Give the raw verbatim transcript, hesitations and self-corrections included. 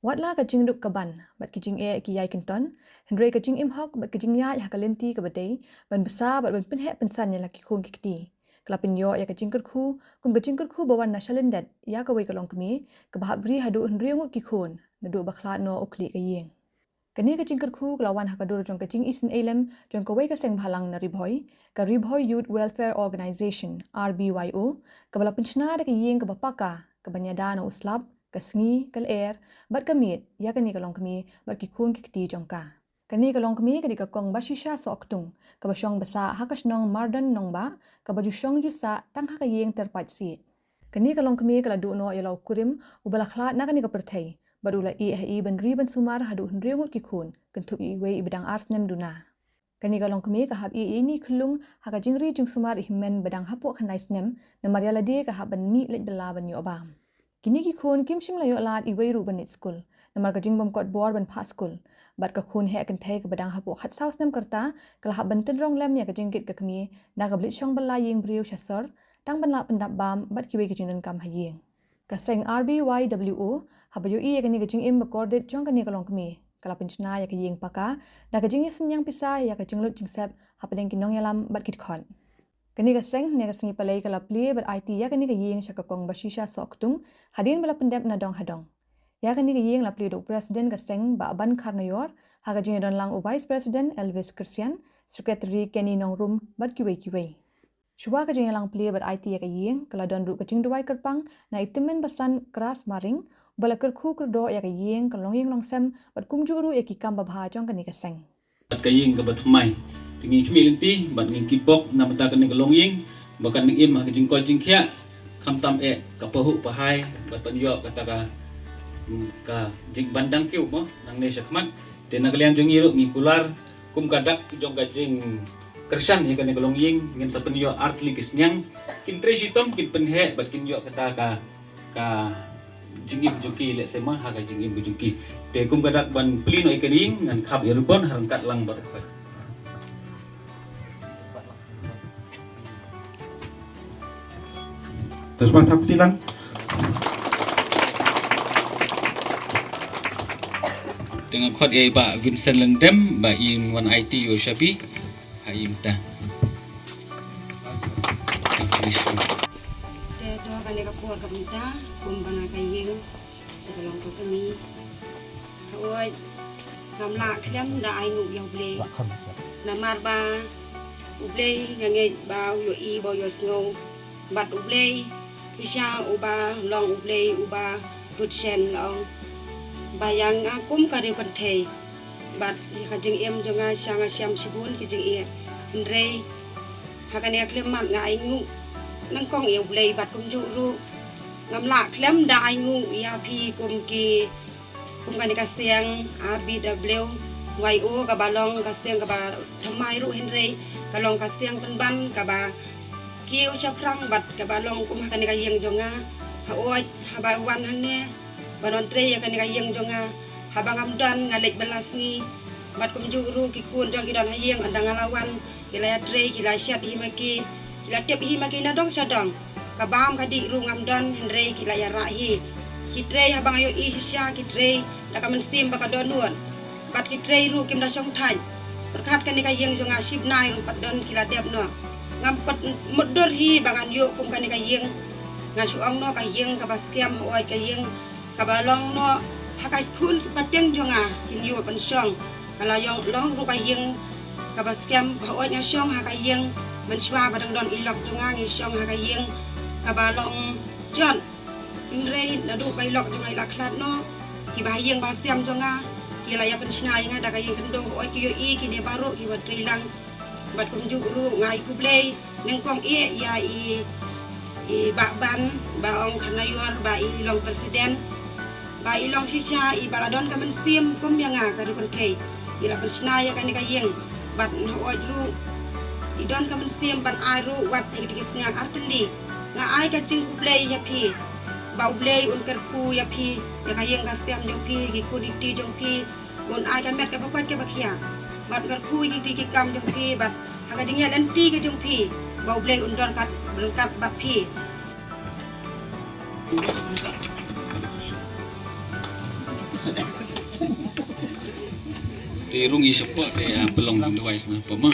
Wat la ka jingduk ka ban bad ki jingeh ki ïai kynton, hynrei ka jingim hok bad ka jingïaid ha ka lynti kaba dei ban bsa bad ban pynheh pynsan ïa la ki khun ki kti ka la pynïoh ïa ka jingkyrkhu kum ka jingkyrkhu ba wan na shalyndet ïa kawei ka longkmie kaba hap ri haduh hynriew ngut ki khun naduh ba khlad noh u khlieh ka ïing. Kane ka jingkyrkhu ka la wan ha ka dur jong ka jingisynei lem jong kawei ka seng bhalang na Ri Bhoi, ka Ri Bhoi Youth Welfare Organisation, R B Y O, kaba la pynshna da ka ïing kaba paka, kaba ïada na u slap, ka sngi, ka lyer bad ka miet ïa kane ka longkmie bad ki khun ki kti jong ka. Kane ka longkmie ka dei ka Kong Bashisha Sohktung, kaba shong basa ha ka shnong Mardon Nongbah, kaba ju shong ju sah tang ha ka ïing tyrpait siej. Kane ka longkmie ka la duh noh ïa la u kurim uba la khlad na kane ka pyrthei bad u la ïeh ha i ban ri ban sumar haduh hynriew ngut ki khun, kynthup ïa iwei i ba dang ar snem duna. Kane ka longkmie ka hap ïeh ïa ine i khyllung ha ka jingri jingsumar i hynmen ba dang hapoh khyndai snem, namar ïa lade ka hap ban mih leit bylla ban ïoh bam. Kine ki khun kim shym la ïoh lad iwei ruh ban leit skul namar ka jingbym kot bor ban phah skul. Bad ka khun heh kynthei kaba dang hapoh khatsaw snem ka rta ka la hap ban tynrong lem ïa ka jingkit ka kmie da kaba leit shong bylla ïing briew sha sor tang ban lah pyndap bam bad kiwei ki jingdonkam ha ïing. Ka seng R B Y W O haba ïohi ïa kane ka jingim ba kordit jong kane ka longkmie ka la pynshna ïa ka ïing paka da ka jingïasynñiang pisa ïa ka jinglut jingsep hapdeng ki nongïalam bad ki dkhot. Kane ka seng hynne ka sngi Palei ka la plie bad aiti ïa kane ka ïing sha ka Kong Bashisha Sohktung hadien ba la pyndep na dong ha dong. Ïa kane ka ïing la plie da u President ka seng Bah Ban Kharnaior, ha ka jingïadon lang u Vice President Elvis Kyrsian, Secretary Kenny Nongrum bad kiwei kiwei. Shuwa ka jingïalang plie bad aiti ïa ka ïing ka la don ruh ka jingduwai kyrpang na i Tymmen Basan Kras Maring, uba la kyrkhu kyrdoh ïa ka ïing, ka longïing longsem bad kumjuh ruh ïa ki kam babha jong kane ka seng. Bad ka ïing kaba thymmai. Te ngi khmih lynti bad ngi kyrpad na bynta kane ka longïing ba kan nang im ha ka jingkoit jingkhiah, khamtam eh ka pahuh pahai bad ban ïoh kata ka, mm, ka jingbandang kiew mo nangne shakhmat. Te na ka liang jong ngi ruh ngi kular kum ka dak jong ka jingkyrshan ïa kane ka longïing, ngin sa pynïoh artylli ki sniang, kin trei shitom, kin pynheh bad kin ïoh kata ka ka jingim jong ki, lehse ma ha ka jingim jong ki. Te kum ka dak ban plie noh ïa ka ïing ngan khap ïa u ribbon ha ryngkat lang bad u khot. Te sngewbha thap kti lang. Te nga khot ïa i Bah Vincent Lyngdoh ba in wan aiti ïa u shabi. Ha ïing ta. Te to kane ka por ka mynta kum ba nga ka ïing te ka long ka kmie. Hooid, ngam lah khlem da ai nguh ïa U Blei. Namar ba U Blei nga ngeit ba u ïohi ba u ïohsngew. Bad U Blei shisha uba long U Blei uba bud shen, long ba ïa nga kum ka riewkynthei. Bad ïa ka jingim jong nga shisha nga shem shibun ki jingeh. Hynrei ha kane ka khyllipmat nga ai nguh nyngkong ïa U Blei bad kumjuh ruh ngam lah khlem da ai nguh ïa phi kum ki, kum kane ka seng R B W Y O kaba long ka seng kaba thymmai ruh hynrei ka long ka seng pynban kaba kiew shaphrang bad kaba long kum ha kane ka ïing jong nga. Hooid, haba wan hangne ban wan trei ïa kane ka ïing jong nga, haba ngam don nga leit bylla sngi. Bad kumjuh ruh ki khun jong ki don ha ïing, ynda nga la wan ki la ïatrei, ki la shet hi ma ki, ki la tip hi ma ki na dong sha dong. Ka bam ka dih ruh ngam don, hynrei ki la ïarah hi. Ki trei haba nga ïohi shisha ki trei da ka mynsiem ba ka dohnud. Bad ki trei ruh kim da shong thait. Pyrkhat kane ka ïing jong nga shibnai ruh pat don ki la dep noh. Ngam pat mutdur hi ba ngan ïoh kum kane ka ïing. Ngan shu ong noh ka ïing kaba skhem, hooid ka ïing kaba long noh ha ka khun pateng jong nga kin ïoh ban shong. Ka la ïong long ruh ka ïing kaba skhem, hooid nga shong ha ka ïing mynshuwa ba dang don i lok jong nga, ngi shong ha ka ïing kaba long jot. Hynrei naduh ba i lok jong nga i la khlad noh, kiba ha ïing ba ha sem jong nga ki la ïa pynshna ïa nga da ka ïing khyndew, hooid ki ïohi kine baroh kiba trei lang. Bad kumjuh ruh nga ai khublei nyngkong eh ïa i, i Bah Ban, ba ong Kharnaior, ba i long president, ba i long shisha iba la don ka mynsiem kum ïa nga ka riewkynthei. I la pynshna ïa kane ka ïing bad nga hooid ruh i don ka mynsiem ban ai ruh wat ïa ki sniang artylli. Nga ai ka jingkhublei ïa phi ba U Blei un kyrkhu ïa phi, ïa ka ïing ka sem jong phi, ki khun ki kti jong phi. Un ai ka met kaba koit kaba khiah bad kyrkhu ïa ki kti ki kam jong phi bad ha ka jingïaid lynti ka jong phi ba U Blei un don ryngkat bad phi. Te rung i support te, ah, pelong device na pama.